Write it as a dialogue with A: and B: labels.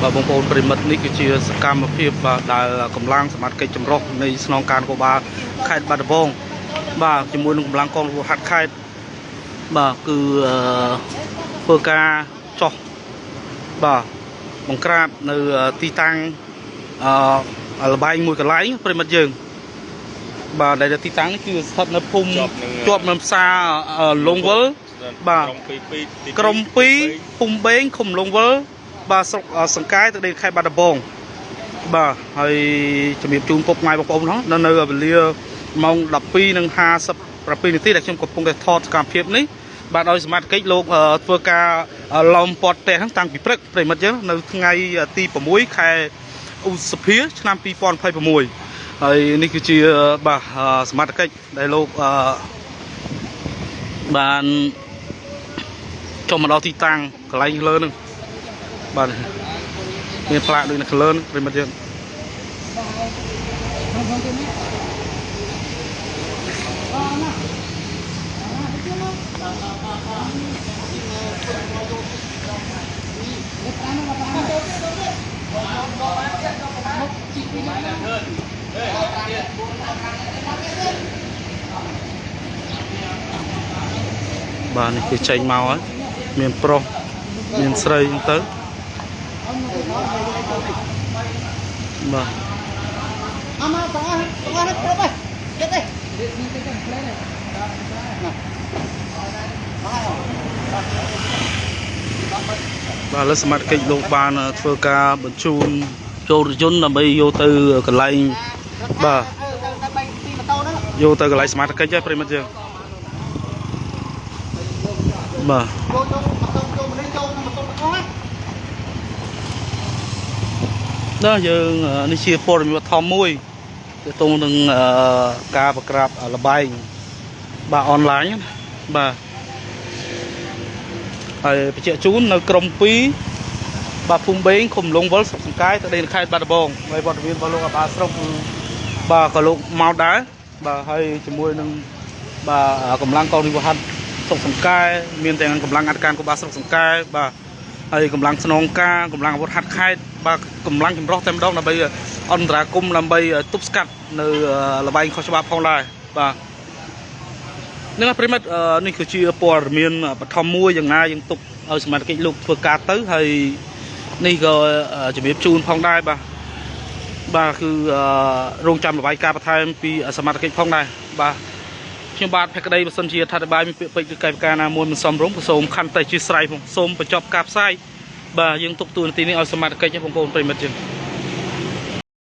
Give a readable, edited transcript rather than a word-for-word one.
A: បាទបងប្អូនប្រិមិត្តនេះគឺជាសកម្មភាពបាទដែលកម្លាំងសមត្ថកិច្ចចម្រុះនៃស្នងការនគរបាលខេត្តបាត់ដំបងបាទជាមួយនឹងកម្លាំងកងរាជហាត់ខេត្តបាទគឺធ្វើការចោះបាទបង្ក្រាបនៅទីតាំងលបែងមួយកន្លែងប្រិមិត្តយើងបាទដែលទីតាំងនេះគឺស្ថិតនៅភូមិជាប់នឹងផ្សារលងវិលបាទក្រុម2ភូមិបេងឃុំលងវិលបាទស្រុកសង្កែទៅដីខេត្តបាត់ដំបងបាទហើយជំរាបជូនពុកម៉ែបងប្អូនហ្នឹងនៅវេលាម៉ោង12:57នាទីដែលខ្ញុំកំពុងតែថតសកម្មភាពនេះបាទដោយសមត្ថកិច្ចលោកធ្វើការឡោមព័ទ្ធផ្ទះហ្នឹងតាំងពីព្រឹកប្រិមិត្តយើងនៅថ្ងៃទី6ខែឧសភាឆ្នាំ2026ហើយនេះគឺជាបាទសមត្ថកិច្ចដែលលោកបានចុះមកដល់ទីតាំងកន្លែងលើហ្នឹងបាទមានផ្លាកដូចនៅក្លឿនប្រិមិត្តយើងបាទនេះគឺចេញមកហើយមានប្រុសមានស្រីហ្នឹងទៅបាទ
B: អមទាំងអស់ទាំងអស់នេះគ្រប់ហើយចិត្តទេ
A: បាទលើសមត្ថកិច្ចលោកបានធ្វើការបញ្ជូនចូលរថយន្តដើម្បីយកទៅកន្លែងបាទយកទៅកន្លែងសមត្ថកិច្ចហើយប្រិមិត្តយើងបាទដល់យើងនេះជាព័ត៌មានបឋមមួយទាក់ទងនឹងការបង្ក្រាបលបែងបាទអនឡាញបាទហើយបញ្ជាក់ជូននៅក្រុម2បាទភូមិបេងឃុំលងវិលស្រុកសង្កែទៅដីខេត្តបាត់ដំបងហើយវត្តមានរបស់លោកអាបាស្រុកបាទក៏លោកមកដែរបាទហើយជាមួយនឹងបាទកម្លាំងកងរាជវហាត់ស្រុកសង្កែមានទាំងកម្លាំងអធិការគបាលស្រុកសង្កែបាទហើយកម្លាំងស្នងការកម្លាំងអាវុធហត្ថខេត្តបាទកម្លាំងចម្រុះតែម្ដងដើម្បីអន្តរាគមន៍ដើម្បីទប់ស្កាត់នៅលបែងខុសច្បាប់ផងដែរបាទនឹងប្រិមិត្តនេះគឺជាព័ត៌មានបឋមមួយយ៉ាងណាយើងទុកឲ្យសមត្ថកិច្ចលោកធ្វើការទៅហើយនេះក៏ជំរាបជូនផងដែរបាទបាទគឺរងចាំរបាយការណ៍បន្ថែមពីសមត្ថកិច្ចផងដែរបាទខ្ញុំបាទភក្តីបើសិនជាអធិប្បាយមានពាក្យពេចន៍ឬកាយវិការណាមួយមិនសមរម្យក៏សូមខន្តីជាស្រ័យផងសូមបញ្ចប់ការផ្សាយបាទយើងទុកទូនាទីនេះឲ្យសមត្ថកិច្ចបងប្អូនប្រិមិត្តយើង